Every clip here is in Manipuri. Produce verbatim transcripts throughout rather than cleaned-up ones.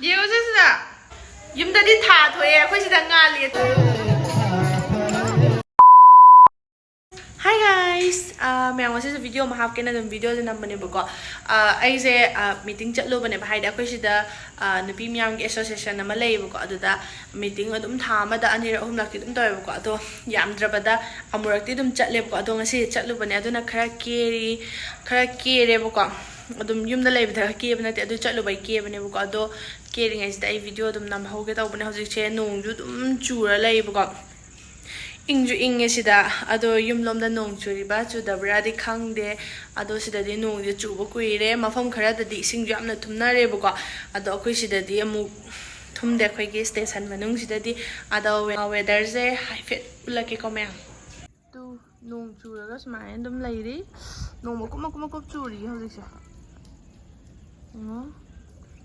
ꯌꯦꯡꯉꯨꯁꯦ ꯁꯤꯗ꯫ ꯌꯨꯝꯗꯗꯤ ꯊꯥ ꯊꯣꯛꯑꯦ, ꯑꯩꯈꯣꯏ ꯁꯤꯗ ꯉꯥꯜꯂꯤ꯫ Hi guys! ꯑꯥ, ꯃꯌꯥꯝ, ꯉꯁꯤꯁꯨ video ꯑꯃ ꯍꯥꯞꯀꯦꯅ ꯑꯗꯨꯝ videoꯁꯦ ꯅꯝꯕꯅꯦꯕꯀꯣ꯫ ꯑꯥ, ꯑꯩꯁꯦ, ꯑꯥ, meeting ꯆꯠꯂꯨꯕꯅꯦꯕ, ꯍꯥꯏꯗꯤ ꯑꯩꯈꯣꯏ ꯁꯤꯗ, ꯑꯥ, ꯅꯨꯄꯤ ꯃꯌꯥꯝꯒꯤ association ꯑꯃ ꯂꯩꯌꯦꯕꯀꯣ, ꯑꯗꯨꯗ meeting ꯑꯗꯨꯝ ꯊꯥ ꯑꯃꯗ ꯑꯅꯤꯔꯛ ꯑꯍꯨꯝꯂꯛꯇꯤ ꯑꯗꯨꯝ ꯇꯧꯋꯦꯕꯀꯣ, ꯑꯗꯣ ꯌꯥꯝꯗ꯭ꯔꯕꯗ ꯑꯃꯨꯔꯛꯇꯤ ꯑꯗꯨꯝ ꯆꯠꯂꯦꯕꯀꯣ꯫ ꯑꯗꯣ ꯉꯁꯤ ꯆꯠꯂꯨꯕꯅꯦ, ꯑꯗꯨꯅ ꯈꯔ ꯀꯦꯔꯤ, ꯈꯔ ꯀꯦꯔꯦꯕꯀꯣ꯫ ꯑꯗꯨꯝ ꯌꯨꯝꯗ ꯂꯩꯕꯗ ꯀꯦꯕ ꯅꯠꯇꯦ, ꯑꯗꯨ ꯆꯠꯂꯨꯕꯩ ꯀꯦꯕꯅꯦꯕꯀꯣ꯫ ꯑꯗꯣ ꯀꯦꯔꯤꯉꯩꯁꯤꯗ ꯑꯩ video ꯑꯗꯨꯝ ꯅꯝꯍꯧꯒꯦ ꯇꯧꯕꯅꯦ꯫ ꯍꯧꯖꯤꯛꯁꯦ ꯅꯣꯡꯁꯨ ꯑꯗꯨꯝ ꯆꯨꯔ ꯂꯩꯌꯦꯕꯀꯣ, ꯏꯪꯁꯨ ꯏꯪꯉꯦ ꯁꯤꯗ꯫ ꯑꯗꯣ ꯌꯨꯝꯂꯣꯝꯗ ꯅꯣꯡ ꯆꯨꯔꯤꯕ ꯆꯨꯗꯕ꯭ꯔꯥꯗꯤ ꯈꯪꯗꯦ꯫ ꯑꯗꯣ ꯁꯤꯗꯗꯤ ꯅꯣꯡꯁꯦ ꯆꯨꯕ ꯀꯨꯏꯔꯦ꯫ ꯃꯐꯝ ꯈꯔꯗꯗꯤ ꯏꯁꯤꯡꯁꯨ ꯌꯥꯝꯅ ꯊꯨꯝꯅꯔꯦꯕꯀꯣ, ꯑꯗꯣ ꯑꯩꯈꯣꯏ ꯁꯤꯗꯗꯤ ꯑꯃꯨꯛ ꯊꯨꯝꯗꯦ, ꯑꯩꯈꯣꯏꯒꯤ station ꯃꯅꯨꯡꯁꯤꯗꯗꯤ꯫ ꯑꯗꯣ weatherꯁꯦ ꯍꯥꯏꯐꯦꯠ ꯎꯠꯂꯛꯀꯦꯀꯣ ꯃꯌꯥꯝ꯫ ꯇꯨ, ꯅꯣꯡ ꯆꯨꯔꯒ ꯁꯨꯃꯥꯏꯅ ꯑꯗꯨꯝ ꯂꯩꯔꯤ꯫ ꯅꯣꯡ ꯃꯀꯨꯞ ꯃꯀꯨꯞ ꯃꯀꯨꯞ ꯆꯨꯔꯤꯌꯦ ꯍꯧꯖꯤꯛꯁꯦ꯫ ꯌꯦꯡꯉꯣ꯫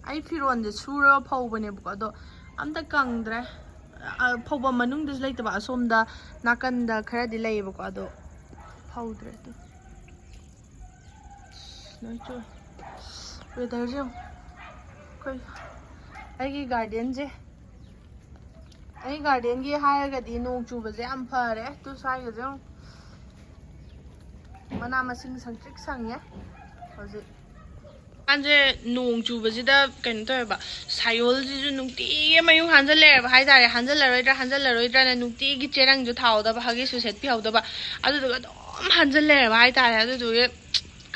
ꯑꯩ ꯐꯤꯔꯣꯟꯁꯦ ꯁꯨꯔꯒ ꯐꯧꯕꯅꯦꯕꯀꯣ, ꯑꯗꯣ ꯑꯝꯇ ꯀꯪꯗ꯭ꯔꯦ꯫ ꯑ, ꯐꯧꯐꯝ ꯃꯅꯨꯡꯗꯁꯨ ꯂꯩꯇꯕ, ꯑꯁꯣꯝꯗ ꯅꯥꯀꯟꯗ ꯈꯔꯗꯤ ꯂꯩꯌꯦꯕꯀꯣ, ꯑꯗꯣ ꯐꯧꯗ꯭ꯔꯦ꯫ ꯑꯗꯨ ꯂꯣꯏ ꯆꯨꯔꯦ꯫ Weatherꯁꯦ ꯌꯦꯡꯉꯣ꯫ ꯑꯩꯈꯣꯏ, ꯑꯩꯒꯤ gardenꯁꯦ, ꯑꯩ gardenꯒꯤ ꯍꯥꯏꯔꯒꯗꯤ ꯅꯣꯡ ꯆꯨꯕꯁꯦ ꯌꯥꯝ ꯐꯔꯦ꯫ ꯑꯗꯨ ꯁ꯭ꯋꯥꯏꯒꯁꯦ ꯌꯦꯡꯉꯣ꯫ ꯃꯅꯥ ꯃꯁꯤꯡ ꯁꯪꯇ꯭ꯔꯤꯛ ꯁꯪꯉꯦ ꯍꯧꯖꯤꯛ꯫ ꯍꯧꯖꯤꯛꯀꯥꯟꯁꯦ ꯅꯣꯡ ꯆꯨꯕꯁꯤꯗ ꯀꯩꯅꯣ ꯇꯧꯋꯦꯕ, ꯁꯥꯌꯣꯜꯁꯤꯁꯨ ꯅꯨꯡꯇꯤꯒꯤ ꯃꯌꯨꯡ ꯍꯥꯟꯖꯜ ꯂꯩꯔꯕ ꯍꯥꯏꯇꯥꯔꯦ꯫ ꯍꯥꯟꯖꯜꯂꯔꯣꯏꯗ꯭ꯔꯥ ꯍꯥꯟꯖꯜꯂꯔꯣꯏꯗ꯭ꯔꯥꯅ ꯅꯨꯡꯇꯤꯒꯤ ꯆꯦꯔꯪꯁꯨ ꯊꯥꯍꯧꯗꯕ, ꯍꯒꯤꯁꯁꯨ ꯁꯦꯠꯄꯤꯍꯧꯗꯕ, ꯑꯗꯨꯗꯨꯒ ꯑꯗꯨꯝ ꯍꯥꯟꯖꯜ ꯂꯩꯔꯕ ꯍꯥꯏꯇꯥꯔꯦ꯫ ꯑꯗꯨꯗꯨꯒꯤ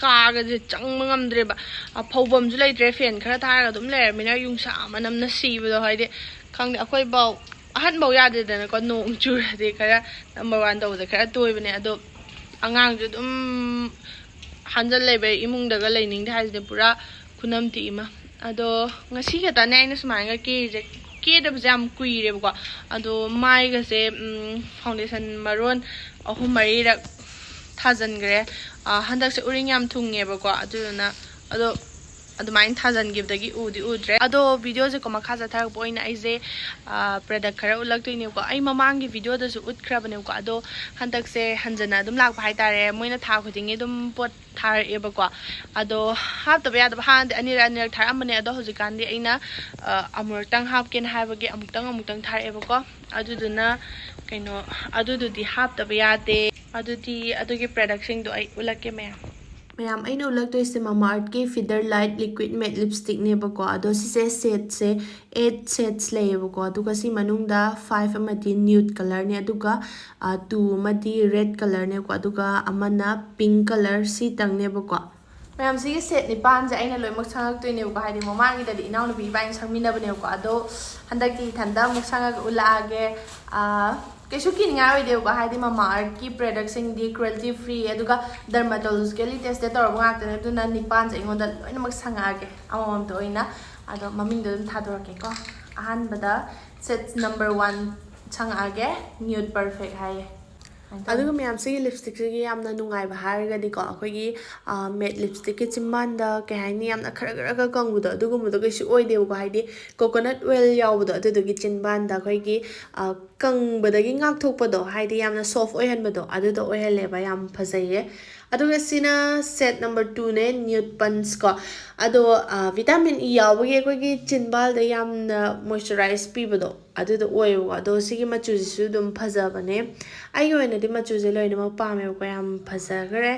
ꯀꯥꯒꯁꯦ ꯆꯪꯕ ꯉꯝꯗ꯭ꯔꯦꯕ꯫ ꯑ, ꯐꯧꯐꯝꯁꯨ ꯂꯩꯇ꯭ꯔꯦ, fan ꯈꯔ ꯊꯥꯔꯒ ꯑꯗꯨꯝ ꯂꯩꯔꯕꯅꯤꯅ ꯌꯨꯡꯁꯥ ꯃꯅꯝꯅ ꯁꯤꯕꯗꯣ, ꯍꯥꯏꯗꯤ ꯈꯪꯗꯦ, ꯑꯩꯈꯣꯏꯐꯧ, ꯑꯍꯟꯐꯧ ꯌꯥꯗꯦꯗꯅꯀꯣ, ꯅꯣꯡ ꯆꯨꯔꯗꯤ ꯈꯔ number one ꯇꯧꯕꯗ ꯈꯔ ꯇꯣꯏꯕꯅꯦ꯫ ꯑꯗꯣ ꯑꯉꯥꯡꯁꯨ ꯑꯗꯨꯝ ꯍꯟꯖꯜ ꯂꯩꯕ, ꯏꯃꯨꯡꯗꯒ ꯂꯩꯅꯤꯡꯗꯦ ꯍꯥꯏꯁꯤꯅꯦ, ꯄꯨꯔꯥ ꯈꯨꯅꯝꯊꯤ ꯑꯃ꯫ ꯑꯗꯣ ꯉꯁꯤ ꯈꯛꯇꯅꯦ ꯑꯩꯅ ꯁꯨꯃꯥꯏꯅꯒ ꯀꯦꯔꯤꯁꯦ, ꯀꯦꯗꯕꯁꯦ ꯌꯥꯝ ꯀꯨꯏꯔꯦꯕꯀꯣ꯫ ꯑꯗꯣ ꯃꯥꯏꯒꯁꯦ, ꯎꯝ, foundation ꯃꯔꯣꯟ ꯑꯍꯨꯝ ꯃꯔꯤꯔꯛ ꯊꯥꯖꯤꯟꯈ꯭ꯔꯦ꯫ ꯑ, ꯍꯟꯗꯛꯁꯦ ꯎꯔꯤꯡ ꯌꯥꯝ ꯊꯨꯡꯉꯦꯕꯀꯣ, ꯑꯗꯨꯗꯨꯅ꯫ ꯑꯗꯣ ꯑꯗꯨꯃꯥꯏꯅ ꯊꯥꯖꯤꯟꯈꯤꯕꯗꯒꯤ ꯎꯗꯤ ꯎꯗ꯭ꯔꯦ꯫ ꯑꯗꯣ ꯚꯤꯗꯤꯑꯣꯁꯦꯀꯣ, ꯃꯈꯥ ꯆꯠꯊꯔꯛꯄ ꯑꯣꯏꯅ ꯑꯩꯁꯦ ꯄ꯭ꯔꯗꯛ ꯈꯔ ꯎꯠꯂꯛꯇꯣꯏꯅꯦꯕꯀꯣ꯫ ꯑꯩ ꯃꯃꯥꯡꯒꯤ ꯚꯤꯗꯤꯑꯣꯗꯁꯨ ꯎꯠꯈ꯭ꯔꯕꯅꯦꯕꯀꯣ, ꯑꯗꯣ ꯍꯟꯗꯛꯁꯦ ꯍꯟꯖꯟꯅ ꯑꯗꯨꯝ ꯂꯥꯛꯄ ꯍꯥꯏꯇꯥꯔꯦ꯫ ꯃꯣꯏꯅ ꯊꯥ ꯈꯨꯗꯤꯡꯒꯤ ꯑꯗꯨꯝ ꯄꯣꯠ ꯊꯥꯔꯛꯑꯦꯕꯀꯣ꯫ ꯑꯗꯣ ꯍꯥꯞꯇꯕ ꯌꯥꯗꯕ, ꯍꯥꯟꯅꯗꯤ ꯑꯅꯤꯔꯛ ꯑꯅꯤꯔꯛ ꯊꯥꯔꯛꯑꯝꯕꯅꯦ, ꯑꯗꯣ ꯍꯧꯖꯤꯛꯀꯥꯟꯗꯤ ꯑꯩꯅ ꯑ, ꯑꯃꯨꯔꯛꯇꯪ ꯍꯥꯞꯀꯦꯅ ꯍꯥꯏꯕꯒꯤ ꯑꯃꯨꯛꯇꯪ ꯑꯃꯨꯛꯇꯪ ꯊꯥꯔꯛꯑꯦꯕꯀꯣ꯫ ꯑꯗꯨꯗꯨꯅ ꯀꯩꯅꯣ, ꯑꯗꯨꯗꯨꯗꯤ ꯍꯥꯞꯇꯕ ꯌꯥꯗꯦ꯫ ꯑꯗꯨꯗꯤ ꯑꯗꯨꯒꯤ ꯄ꯭ꯔꯗꯛꯁꯤꯡꯗꯣ ꯑꯩ ꯎꯠꯂꯛꯀꯦ ꯃꯌꯥꯝ꯫ ꯃꯌꯥꯝ, ꯑꯩꯅ ꯎꯠꯂꯛꯇꯣꯏꯁꯦ Mamaearthꯀꯤ Feather Light Liquid Matte Lipstickꯅꯦꯕꯀꯣ꯫ ꯑꯗꯣ ꯁꯤꯁꯦ ꯁꯦꯠꯁꯦ eight shades ꯂꯩꯌꯦꯕꯀꯣ꯫ ꯑꯗꯨꯒ ꯁꯤ ꯃꯅꯨꯡꯗ five ꯑꯃꯗꯤ nude colourꯅꯦ, ꯑꯗꯨꯒ two ꯑꯃꯗꯤ red colourꯅꯦꯀꯣ, ꯑꯗꯨꯒ ꯑꯃꯅ pink colour, ꯁꯤꯇꯪꯅꯦꯕꯀꯣ꯫ ꯃꯌꯥꯝ, ꯁꯤꯒꯤ ꯁꯦꯠ ꯅꯤꯄꯥꯟꯁꯦ ꯑꯩꯅ ꯂꯣꯏꯅꯃꯛ ꯁꯪꯉꯛꯇꯣꯏꯅꯦꯕꯀꯣ, ꯍꯥꯏꯗꯤ ꯃꯃꯥꯡꯒꯤꯗꯗꯤ ꯏꯅꯥꯎꯅꯨꯄꯤ ꯏꯕꯥꯅꯤ ꯁꯪꯃꯤꯟꯅꯕꯅꯦꯕꯀꯣ꯫ ꯑꯗꯣ ꯍꯟꯗꯛꯇꯤ ꯏꯊꯟꯗ ꯑꯃꯨꯛ ꯁꯪꯉꯒ ꯎꯠꯂꯛꯑꯒꯦ꯫ ꯑꯥ, ꯀꯩꯁꯨ ꯀꯤꯅꯤꯡꯉꯥꯏ ꯑꯣꯏꯗꯦꯕꯀꯣ, ꯍꯥꯏꯗꯤ Mamaearthꯀꯤ ꯄ꯭ꯔꯗꯛꯁꯤꯡꯗꯤ cruelty free, ꯑꯗꯨꯒ dermatologically tested ꯇꯧꯔꯕ ꯉꯥꯛꯇꯅꯦ꯫ ꯑꯗꯨꯅ ꯅꯤꯄꯥꯟꯁꯦ ꯑꯩꯉꯣꯟꯗ ꯂꯣꯏꯅꯃꯛ ꯁꯪꯉꯛꯑꯒꯦ, ꯑꯃꯃꯝꯇ ꯑꯣꯏꯅ꯫ ꯑꯗꯣ ꯃꯃꯤꯡꯗꯣ ꯑꯗꯨꯝ ꯊꯥꯗꯣꯔꯛꯀꯦꯀꯣ꯫ ꯑꯍꯥꯟꯕꯗ set number one ꯁꯪꯉꯛꯑꯒꯦ, Nude Perfect ꯍꯥꯏꯌꯦ꯫ ꯑꯗꯨꯒ ꯃꯌꯥꯝ, ꯁꯤꯒꯤ ꯂꯤꯞꯁꯇꯤꯛꯁꯤꯒꯤ ꯌꯥꯝꯅ ꯅꯨꯡꯉꯥꯏꯕ ꯍꯥꯏꯔꯒꯗꯤꯀꯣ, ꯑꯩꯈꯣꯏꯒꯤ ꯃꯦꯠ ꯂꯤꯞꯁꯇꯤꯛꯀꯤ ꯆꯤꯝꯕꯥꯟꯗ ꯀꯩ ꯍꯥꯏꯅꯤ, ꯌꯥꯝꯅ ꯈꯔ ꯈꯔꯒ ꯀꯪꯕꯗꯣ, ꯑꯗꯨꯒꯨꯝꯕꯗꯣ ꯀꯩꯁꯨ ꯑꯣꯏꯗꯦꯕꯀꯣ꯫ ꯍꯥꯏꯗꯤ coconut oil ꯌꯥꯎꯕꯗꯣ, ꯑꯗꯨꯗꯨꯒꯤ ꯆꯤꯟꯕꯥꯟꯗ ꯑꯩꯈꯣꯏꯒꯤ ꯀꯪꯕꯗꯒꯤ ꯉꯥꯛꯊꯣꯛꯄꯗꯣ, ꯍꯥꯏꯗꯤ ꯌꯥꯝꯅ soft ꯑꯣꯏꯍꯟꯕꯗꯣ, ꯑꯗꯨꯗꯣ ꯑꯣꯏꯍꯜꯂꯦꯕ꯫ ꯌꯥꯝ ꯐꯖꯩꯌꯦ꯫ ꯑꯗꯨꯒ ꯁꯤꯅ set number twoꯅꯦ, Nude Punchꯀꯣ꯫ ꯑꯗꯣ vitamin E ꯌꯥꯎꯕꯒꯤ ꯑꯩꯈꯣꯏꯒꯤ ꯆꯤꯟꯕꯥꯜꯗ ꯌꯥꯝꯅ moisturize ꯄꯤꯕꯗꯣ, ꯑꯗꯨꯗꯣ ꯑꯣꯏꯌꯦꯕꯀꯣ꯫ ꯑꯗꯣ ꯁꯤꯒꯤ ꯃꯆꯨꯁꯤꯁꯨ ꯑꯗꯨꯝ ꯐꯖꯕꯅꯦ꯫ ꯑꯩꯒꯤ ꯑꯣꯏꯅꯗꯤ ꯃꯆꯨꯁꯦ ꯂꯣꯏꯅꯃꯛ ꯄꯥꯝꯃꯦꯕꯀꯣ, ꯌꯥꯝ ꯐꯖꯈ꯭ꯔꯦ꯫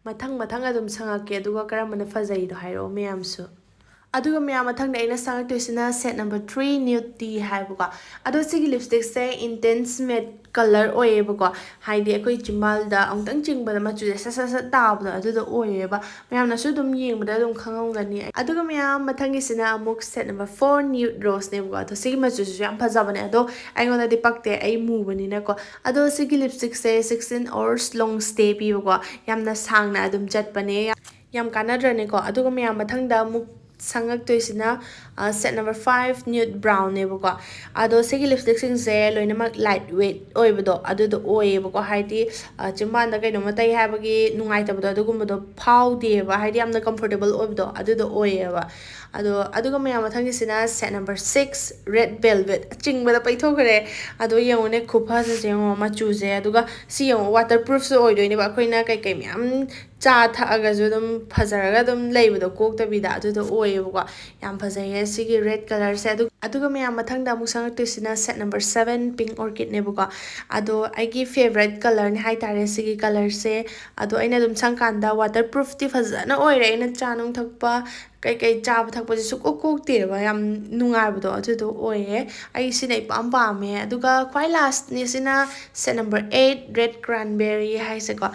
ꯃꯊꯪ ꯃꯊꯪ ꯑꯗꯨꯝ ꯁꯪꯉꯛꯀꯦ, ꯑꯗꯨꯒ ꯀꯔꯝꯕꯅ ꯐꯖꯩꯗꯣ ꯍꯥꯏꯔꯛꯑꯣ ꯃꯌꯥꯝꯁꯨ꯫ ꯑꯗꯨꯒ ꯃꯌꯥꯝ, ꯃꯊꯪꯗ ꯑꯩꯅ ꯁꯪꯉꯛꯇꯣꯏꯁꯤꯅ set number three, Nude Tea ꯍꯥꯏꯕꯀꯣ꯫ ꯑꯗꯣ ꯁꯤꯒꯤ ꯂꯤꯞꯁꯇꯤꯛꯁꯦ intense matte colour ꯑꯣꯏꯌꯦꯕꯀꯣ, ꯍꯥꯏꯗꯤ ꯑꯩꯈꯣꯏ ꯆꯤꯝꯕꯥꯜꯗ ꯑꯃꯨꯛꯇꯪ ꯆꯤꯡꯕꯗ ꯃꯆꯨꯁꯦ ꯁꯠ ꯁꯠ ꯁꯠ ꯇꯥꯕꯗꯣ, ꯑꯗꯨꯗꯣ ꯑꯣꯏꯌꯦꯕ꯫ ꯃꯌꯥꯝꯅꯁꯨ ꯑꯗꯨꯝ ꯌꯦꯡꯕꯗ ꯑꯗꯨꯝ ꯈꯪꯉꯝꯒꯅꯤ꯫ ꯑꯗꯨꯒ ꯃꯌꯥꯝ, ꯃꯊꯪꯒꯤꯁꯤꯅ ꯑꯃꯨꯛ set number four, Nude Roseꯅꯦꯕꯀꯣ꯫ ꯑꯗꯣ ꯁꯤꯒꯤ ꯃꯆꯨꯁꯤꯁꯨ ꯌꯥꯝ ꯐꯖꯕꯅꯦ, ꯑꯗꯣ ꯑꯩꯉꯣꯟꯗꯗꯤ ꯄꯛꯇꯦ, ꯑꯩ ꯃꯨꯕꯅꯤꯅꯀꯣ꯫ ꯑꯗꯣ ꯁꯤꯒꯤ ꯂꯤꯞꯁꯇꯤꯛꯁꯦ sixteen hours long stay ꯄꯤꯕꯀꯣ, ꯌꯥꯝꯅ ꯁꯥꯡꯅ ꯑꯗꯨꯝ ꯆꯠꯄꯅꯦ꯫ ꯌꯥꯝ ꯀꯥꯟꯅꯗ꯭ꯔꯅꯦꯀꯣ? ꯑꯗꯨꯒ ꯃꯌꯥꯝ, ꯃꯊꯪꯗ ꯑꯃꯨꯛ ꯁꯪꯉꯛꯇꯣꯏꯁꯤꯅ ꯁꯦꯠ ꯅꯝꯕꯔ ꯐꯥꯏꯚ, ꯅ꯭ꯌꯨꯠ ꯕ꯭ꯔꯥꯎꯟꯅꯦꯕꯀꯣ꯫ ꯑꯗꯣ ꯁꯤꯒꯤ ꯂꯤꯞꯁꯇꯤꯛꯁꯤꯡꯁꯦ ꯂꯣꯏꯅꯃꯛ ꯂꯥꯏꯠ ꯋꯦꯠ ꯑꯣꯏꯕꯗꯣ ꯑꯗꯨꯗꯣ ꯑꯣꯏꯌꯦꯕꯀꯣ꯫ ꯍꯥꯏꯗꯤ ꯑ, ꯆꯤꯝꯕꯥꯟꯗ ꯀꯩꯅꯣꯝꯃ ꯇꯩ ꯍꯥꯏꯕꯒꯤ ꯅꯨꯡꯉꯥꯏꯇꯕꯗꯣ ꯑꯗꯨꯒꯨꯝꯕꯗꯣ ꯐꯥꯎꯗꯦꯕ꯫ ꯍꯥꯏꯗꯤ ꯌꯥꯝꯅ ꯀꯝꯐꯣꯔꯇꯦꯕꯜ ꯑꯣꯏꯕꯗꯣ ꯑꯗꯨꯗꯣ ꯑꯣꯏꯌꯦꯕ꯫ ꯑꯗꯣ ꯑꯗꯨꯒ ꯃꯌꯥꯝ ꯃꯊꯪꯒꯤꯁꯤꯅ set number six, red velvet. ꯆꯤꯡꯕꯗ ꯄꯩꯊꯣꯛꯈ꯭ꯔꯦ꯫ ꯑꯗꯣ ꯌꯦꯡꯉꯨꯅꯦ, ꯈꯨꯐꯖꯁꯦ ꯌꯦꯡꯉꯣ, ꯃꯆꯨꯁꯦ꯫ ꯑꯗꯨꯒ ꯁꯤ ꯌꯦꯡꯉꯣ, ꯋꯥꯇꯔ ꯄ꯭ꯔꯨꯐꯁꯨ ꯑꯣꯏꯗꯣꯏꯅꯦꯕ꯫ ꯑꯩꯈꯣꯏꯅ ꯀꯩꯀꯩ ꯃꯌꯥꯝ ꯆꯥ ꯊꯛꯑꯒꯁꯨ ꯑꯗꯨꯝ ꯐꯖꯔꯒ ꯑꯗꯨꯝ ꯂꯩꯕꯗꯣ ꯀꯣꯛꯇꯕꯤꯗ ꯑꯗꯨꯗꯣ ꯑꯣꯏꯌꯦꯕꯀꯣ꯫ ꯌꯥꯝ ꯐꯖꯩꯌꯦ ꯁꯤꯒꯤ ꯔꯦꯗ ꯀꯂꯔꯁꯦ꯫ ꯑꯗꯨ-, ꯑꯗꯨꯒ ꯃꯌꯥꯝ ꯃꯊꯪꯗ ꯑꯃꯨꯛ ꯁꯪꯉꯛꯇꯣꯏꯁꯤꯅ ꯁꯦꯠ ꯅꯝꯕꯔ ꯁꯕꯦꯟ, ꯄꯤꯡ ꯑꯣꯔꯀꯤꯠꯅꯦꯕꯀꯣ꯫ ꯑꯗꯣ ꯑꯩꯒꯤ ꯐꯦꯕꯔꯥꯏꯠ ꯀꯂꯔꯅꯦ ꯍꯥꯏꯇꯥꯔꯦ ꯁꯤꯒꯤ ꯀꯂꯔꯁꯦ꯫ ꯑꯗꯣ ꯑꯩꯅ ꯑꯗꯨꯝ ꯁꯪꯀꯥꯟꯗ ꯋꯥꯇꯔ ꯄ꯭ꯔꯨꯐꯇꯤ ꯐꯖꯅ ꯑꯣꯏꯔꯦ꯫ ꯑꯩꯅ ꯆꯥ ꯅꯨꯡ ꯊꯛꯄ, ꯀꯩꯀꯩ ꯆꯥꯕ ꯊꯛꯄꯁꯦ ꯁꯨꯛꯀꯣꯛ ꯀꯣꯛꯇꯦꯕ꯫ ꯌꯥꯝ ꯅꯨꯡꯉꯥꯏꯕꯗꯣ ꯑꯗꯨꯗꯣ ꯑꯣꯏꯌꯦ꯫ ꯑꯩ ꯁꯤꯅ ꯏꯄꯥꯝ ꯄꯥꯝꯃꯦ꯫ ꯑꯗꯨꯒ ꯈ꯭ꯋꯥꯏ ꯂꯥꯁꯅꯤ ꯁꯤꯅ set number eight, red cranberry ꯍꯥꯏꯁꯦꯀꯣ꯫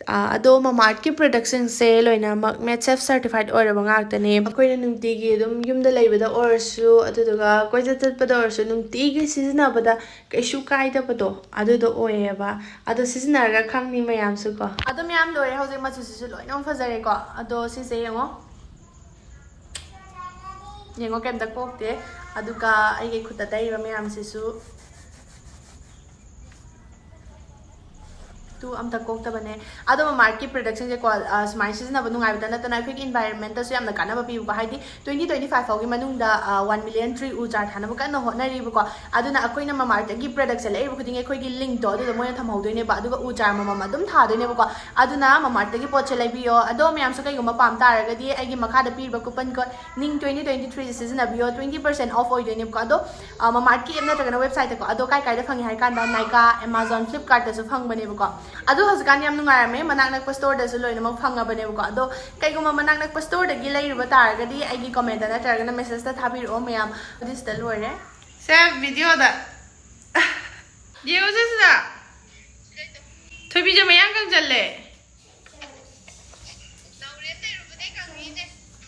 ꯑ, ꯑꯗꯣ ꯃꯃꯥꯔꯠꯀꯤ ꯄ꯭ꯔꯗꯛꯁꯤꯡꯁꯦ ꯂꯣꯏꯅꯃꯛ ꯃꯦꯠꯁꯦꯐ ꯁꯔꯇꯤꯐꯥꯏꯠ ꯑꯣꯏꯔꯕ ꯉꯥꯛꯇꯅꯦ꯫ ꯑꯩꯈꯣꯏꯅ ꯅꯨꯡꯇꯤꯒꯤ ꯑꯗꯨꯝ ꯌꯨꯝꯗ ꯂꯩꯕꯗ ꯑꯣꯏꯔꯁꯨ, ꯑꯗꯨꯗꯨꯒ ꯀꯣꯏꯆꯠ ꯆꯠꯄꯗ ꯑꯣꯏꯔꯁꯨ, ꯅꯨꯡꯇꯤꯒꯤ ꯁꯤꯖꯤꯟꯅꯕꯗ ꯀꯩꯁꯨ ꯀꯥꯏꯗꯕꯗꯣ ꯑꯗꯨꯗꯣ ꯑꯣꯏꯌꯦꯕ꯫ ꯑꯗꯣ ꯁꯤꯖꯤꯟꯅꯔꯒ ꯈꯪꯅꯤ ꯃꯌꯥꯝꯁꯨ ꯀꯣ꯫ ꯑꯗꯣ ꯃꯌꯥꯝ ꯂꯣꯏꯔꯦ꯫ ꯍꯧꯖꯤꯛ ꯃꯆꯨꯁꯤꯁꯨ ꯂꯣꯏꯅꯃꯛ ꯐꯖꯔꯦꯀꯣ꯫ ꯑꯗꯣ ꯁꯤꯁꯦ ꯌꯦꯡꯉꯣ꯫ ꯌꯦꯡꯉꯣ, ꯀꯩꯝꯇ ꯀꯣꯛꯇꯦ꯫ ꯑꯗꯨꯒ ꯑꯩꯒꯤ ꯈꯨꯠꯇ ꯇꯩꯔꯤꯕ ꯃꯌꯥꯝꯁꯤꯁꯨ ꯇꯨ ꯑꯝꯇ ꯀꯣꯛꯇꯕꯅꯦ꯫ ꯑꯗꯣ ꯃꯃꯥꯔꯠꯀꯤ ꯄ꯭ꯔꯗꯛꯁꯤꯡꯁꯦꯀꯣ, ꯑ, ꯁꯨꯃꯥꯏꯅ ꯁꯤꯖꯤꯟꯅꯕ ꯅꯨꯡꯉꯥꯏꯕꯇ ꯅꯠꯇꯅ ꯑꯩꯈꯣꯏꯒꯤ ꯏꯟꯚꯥꯏꯔꯟꯃꯦꯟꯇꯁꯨ ꯌꯥꯝꯅ ꯀꯥꯟꯅꯕ ꯄꯤꯕꯀꯣ꯫ ꯍꯥꯏꯗꯤ ꯇ꯭ꯋꯦꯟꯇꯤ ꯇ꯭ꯋꯦꯟꯇꯤ ꯐꯥꯏꯚ ꯐꯥꯎꯒꯤ ꯃꯅꯨꯡꯗ, ꯑ, ꯋꯥꯟ ꯃꯤꯂꯤꯌꯟ ꯇ꯭ꯔꯤ ꯎ ꯆꯥꯔ ꯊꯥꯅꯕ ꯀꯟꯅ ꯍꯣꯠꯅꯔꯤꯕꯀꯣ꯫ ꯑꯗꯨꯅ ꯑꯩꯈꯣꯏꯅ ꯃꯃꯥꯔꯠꯇꯒꯤ ꯄ꯭ꯔꯗꯛꯁꯦ ꯂꯩꯔꯤꯕ ꯈꯨꯗꯤꯡꯒꯤ ꯑꯩꯈꯣꯏꯒꯤ ꯂꯤꯡꯛꯇꯣ ꯑꯗꯨꯗꯣ ꯃꯣꯏꯅ ꯊꯝꯍꯧꯗꯣꯏꯅꯦꯕ꯫ ꯑꯗꯨꯒ ꯎ ꯆꯥꯔ ꯑꯃꯃꯝ ꯑꯗꯨꯝ ꯊꯥꯗꯣꯏꯅꯦꯕꯀꯣ꯫ ꯑꯗꯨꯅ ꯃꯃꯥꯔꯠꯇꯒꯤ ꯄꯣꯠꯁꯦ ꯂꯩꯕꯤꯌꯣ꯫ ꯑꯗꯣ ꯃꯌꯥꯝꯁꯨ ꯀꯩꯒꯨꯝꯕ ꯄꯥꯝ ꯇꯥꯔꯒꯗꯤ ꯑꯩꯒꯤ ꯃꯈꯥꯗ ꯄꯤꯔꯤꯕ ꯀꯨꯄꯟ ꯀꯣꯗ ꯅꯤꯡ ꯇ꯭ꯋꯦꯟꯇꯤ ꯇ꯭ꯋꯦꯟꯇꯤ ꯊ꯭ꯔꯤꯁꯦ ꯁꯤꯖꯤꯟꯅꯕꯤꯌꯣ, ꯇ꯭ꯋꯦꯟꯇꯤ ꯄꯔꯁꯦꯟ ꯑꯣꯐ ꯑꯣꯏꯗꯣꯏꯅꯦꯕꯀꯣ꯫ ꯑꯗꯣ, ꯑ, ꯃꯃꯥꯔꯠꯀꯤ ꯑꯦꯞ ꯅꯠꯇ꯭ꯔꯒꯅ ꯋꯦꯕꯁꯥꯏꯠꯇꯀꯣ꯫ ꯑꯗꯣ ꯀꯥꯏ ꯀꯥꯏꯗ ꯐꯪꯉꯤ ꯍꯥꯏ ꯀꯥꯟꯗ ꯅꯥꯏꯀꯥ, ꯑꯦꯃꯥꯖꯣꯟ, ꯐ꯭ꯂꯤꯞꯀꯥꯔꯠꯇꯁꯨ ꯐꯪꯕꯅꯦꯕꯀꯣ꯫ ꯑꯗꯣ ꯍꯧꯖꯤꯛꯀꯥꯟ ꯌꯥꯝ ꯅꯨꯡꯉꯥꯏꯔꯝꯃꯦ, ꯃꯅꯥꯛ ꯅꯛꯄ ꯁ꯭ꯇꯣꯔꯗꯁꯨ ꯂꯣꯏꯅꯃꯛ ꯐꯪꯉꯕꯅꯦꯕꯀꯣ꯫ ꯑꯗꯣ ꯀꯩꯒꯨꯝꯕ ꯃꯅꯥꯛ ꯅꯛꯄ ꯁ꯭ꯇꯣꯔꯗꯒꯤ ꯂꯩꯔꯨꯕ ꯇꯥꯔꯒꯗꯤ ꯑꯩꯒꯤ ꯀꯣꯃꯦꯟꯇ ꯅꯠꯇ꯭ꯔꯒꯅ ꯃꯦꯁꯦꯖꯇ ꯊꯥꯕꯤꯔꯛꯑꯣ ꯃꯌꯥꯝ꯫ ꯑꯗꯨ ꯁꯤꯗ ꯂꯣꯏꯔꯦ꯫ ꯁꯦ, ꯚꯤꯗꯤꯑꯣꯗ꯫ ꯌꯦꯡꯉꯨꯁꯦ ꯁꯤꯗ꯫ ꯊꯣꯏꯕꯤꯁꯦ ꯃꯌꯥꯡ ꯀꯪꯁꯜꯂꯦ꯫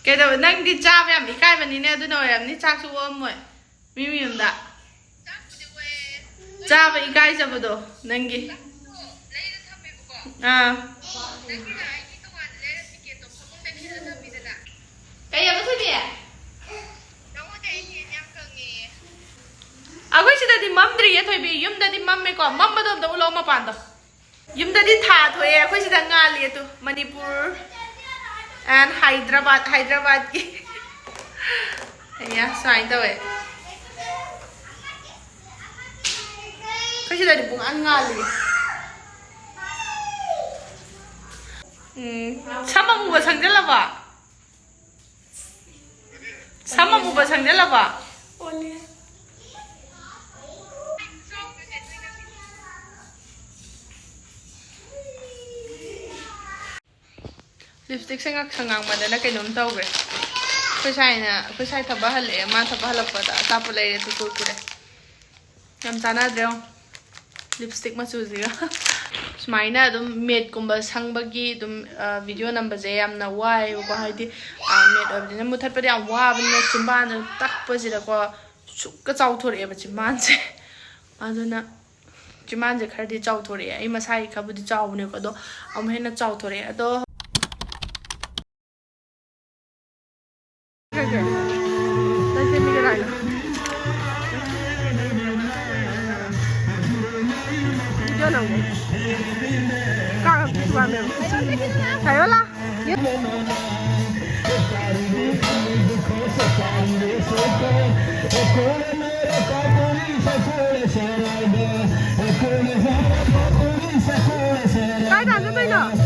ꯀꯩꯗꯧꯕ? ꯅꯪꯗꯤ ꯆꯥꯕ ꯌꯥꯝ ꯏꯀꯥꯏꯕꯅꯤꯅꯦ, ꯑꯗꯨꯅ ꯑꯣꯏꯔꯝꯅꯤ, ꯆꯥꯛꯁꯨ ꯑꯣꯛꯑꯝꯃꯣꯏ ꯃꯤ ꯃꯌꯨꯝꯗ꯫ ꯆꯥꯕ ꯏꯀꯥꯏꯖꯕꯗꯣ ꯅꯪꯒꯤ꯫ ꯑꯥ꯫ ꯑꯩ ꯑꯃ ꯊꯣꯏꯕꯤ꯫ ꯑꯩꯈꯣꯏ ꯁꯤꯗꯗꯤ ꯃꯝꯗ꯭ꯔꯤꯌꯦ ꯊꯣꯏꯕꯤ, ꯌꯨꯝꯗꯗꯤ ꯃꯝꯃꯦꯀꯣ꯫ ꯃꯝꯕꯗꯣ ꯑꯝꯇ ꯎꯠꯂꯛꯑꯣ ꯃꯄꯥꯟꯗꯣ꯫ ꯌꯨꯝꯗꯗꯤ ꯊꯥ ꯊꯣꯛꯑꯦ, ꯑꯩꯈꯣꯏ ꯁꯤꯗ ꯉꯥꯜꯂꯤ ꯑꯗꯨ꯫ ꯃꯅꯤꯄꯨꯔ and ꯍꯥꯏꯗ꯭ꯔꯕꯥꯗ, ꯍꯥꯏꯗ꯭ꯔꯕꯥꯗꯀꯤ꯫ ꯑꯩꯌꯥ, ꯁꯨꯃꯥꯏꯅ ꯇꯧꯋꯦ꯫ ꯑꯩꯈꯣꯏ ꯁꯤꯗꯗꯤ ꯄꯨꯡꯉꯥꯟ ꯉꯥꯜꯂꯤ꯫ ꯎꯝ, ꯁꯝ ꯑꯃꯨꯕ ꯁꯪꯖꯜꯂꯕꯣ? ꯁꯝ ꯑꯃꯨꯕ ꯁꯪꯖꯜꯂꯕꯣ? ꯂꯤꯞꯁꯇꯤꯛꯁꯦ ꯉꯥꯛꯁꯪ ꯉꯥꯡꯃꯗꯅ ꯀꯩꯅꯣꯝ ꯇꯧꯈ꯭ꯔꯦ꯫ ꯑꯩꯈꯣꯏ ꯁꯥꯏꯅ, ꯑꯩꯈꯣꯏ ꯁꯥꯏ ꯊꯕꯛ ꯍꯜꯂꯛꯑꯦ꯫ ꯃꯥ ꯊꯕꯛ ꯍꯜꯂꯛꯄꯗ ꯑꯆꯥꯄꯣꯠ ꯂꯩꯔꯦ꯫ ꯑꯗꯨ ꯀꯨꯔꯀꯨꯔꯦ꯫ ꯌꯥꯝ ꯆꯥꯟꯅꯗ꯭ꯔꯦ ꯌꯦꯡꯉꯣ꯫ ꯂꯤꯞꯁꯇꯤꯛ ꯃꯆꯨꯁꯤꯒ꯫ ꯁꯨꯃꯥꯏꯅ ꯑꯗꯨꯝ ꯃꯦꯠꯀꯨꯝꯕ ꯁꯪꯕꯒꯤ ꯑꯗꯨꯝ, ꯑ, ꯚꯤꯗꯤꯑꯣ ꯅꯝꯕꯁꯦ ꯌꯥꯝꯅ ꯋꯥꯏꯌꯦꯕꯀꯣ꯫ ꯍꯥꯏꯗꯤ, ꯑ, ꯃꯦꯠ ꯑꯣꯏꯕꯅꯤꯅ ꯃꯨꯊꯠꯄꯗꯤ ꯌꯥꯝ ꯋꯥꯕꯅꯤꯅ ꯆꯤꯝꯕꯥꯟꯗ ꯇꯛꯄꯁꯤꯗꯀꯣ ꯁꯨꯛꯀ ꯆꯥꯎꯊꯣꯔꯛꯑꯦꯕ ꯆꯤꯝꯕꯥꯟꯁꯦ꯫ ꯑꯗꯨꯅ ꯆꯤꯝꯕꯥꯟꯁꯦ ꯈꯔꯗꯤ ꯆꯥꯎꯊꯣꯔꯛꯑꯦ꯫ ꯑꯩ ꯃꯁꯥꯒꯤ ꯈꯔꯕꯨꯗꯤ ꯆꯥꯎꯕꯅꯦꯀꯣ, ꯑꯗꯣ ꯑꯃꯨꯛ ꯍꯦꯟꯅ ꯆꯥꯎꯊꯣꯔꯛꯑꯦ꯫ ꯑꯗꯣ ꯅꯪ ꯁꯦꯝꯕꯤꯒꯦꯔꯥ ꯍꯥꯏꯅꯣ? ꯚꯤꯗꯤꯑꯣ ꯅꯝꯒꯦ꯫ ꯀꯥꯡ ꯌꯥꯝ ꯊꯤꯕ ꯃꯌꯥꯝ꯫ ꯀꯥꯏꯌꯣꯂꯥ꯫ ꯀꯥꯏ ꯇꯥꯟ ꯆꯠꯇꯣꯏꯅꯣ?